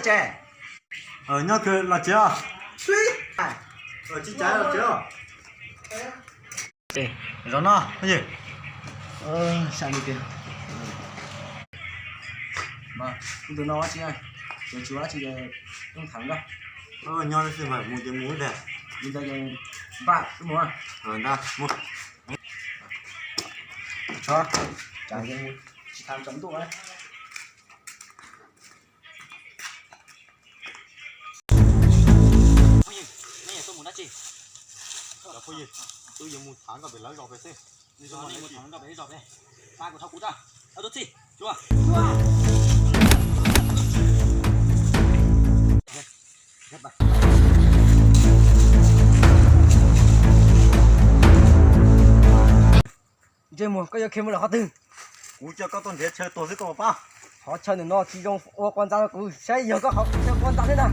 Nyob kawg los tsev os. Tsis cas los tsev os. Zov no, sa li tias, tus no tsis, tsis ua tsis, nyob xwb mas mus ces mus ntag. Npaj mus, ntag mus. Tsis tham tsaus ntuj. Phooj ywg, nej yuav tuaj mus dab tsi? Cov phooj ywg, twb yuav mus tham nkauj pem lawv zos pem xwb. Mus tham nkauj pem zos pem. Xa kuv thov kuv tag. Tus txij, tsuav. Ntsej muag, koj yuav khiav mus lawm qhov twg? Kuv coj koj tuaj nrhiav chaw tuag xwb koj puas pab? Qhov chaw ntawm no tsis zoo ua quas ntxa rau kuv, saib yog koj qhov chaw quas ntxa thiab ntag.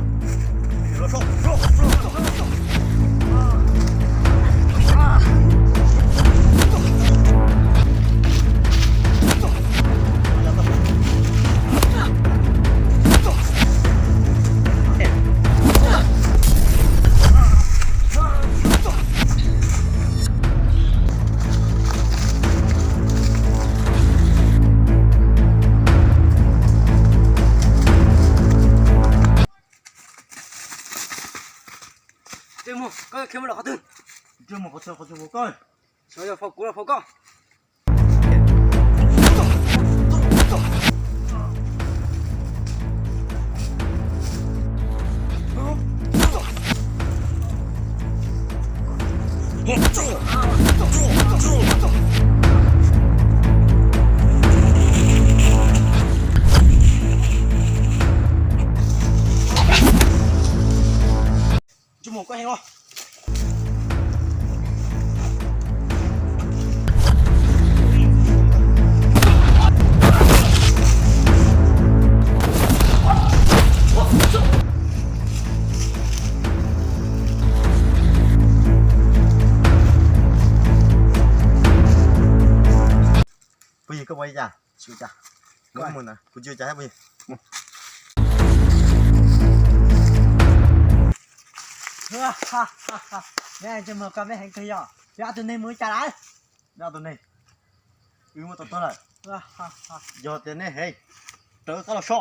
Ntsej muag, koj khiav mus lawm qhov twg? Ntsej muag, qhov chaw, qhov chaw faus koj. Xyov yog faus kuv los faus koj. Ntsej muag, koj heev os. Phooj ywg, koj ua li cas? Tsis ua cas. Koj mus na, kuv tsis ua cas thiab phooj ywg. Ntsej muag, koj meb heev kawg yog. Peb ob tug neeg mus li cas lawm? Peb ob tug neeg, wb muab tau tuag lawm. Yog tias nej heev, rov qab los so.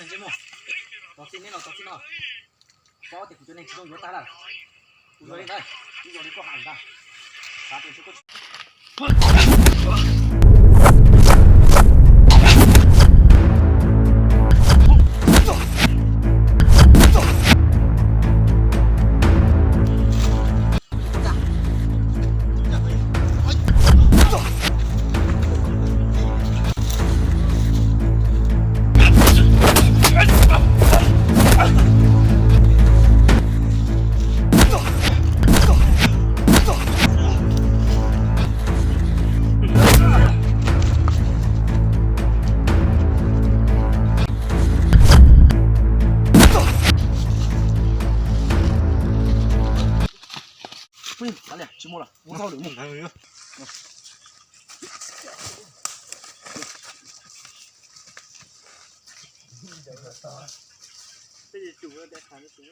Ntsej muag, tos txij neb los tos txij no. Paub tias kuv cov neeg tsis zoo yuav tag lawm. Kuv yuav li ntawd, kuv yuav li koj hais ntag. Xav tias ntshe koj tsis Phooj ywg, tsis mus lawm, ua tau lwm mus. Tej tus ua tau qhov no tus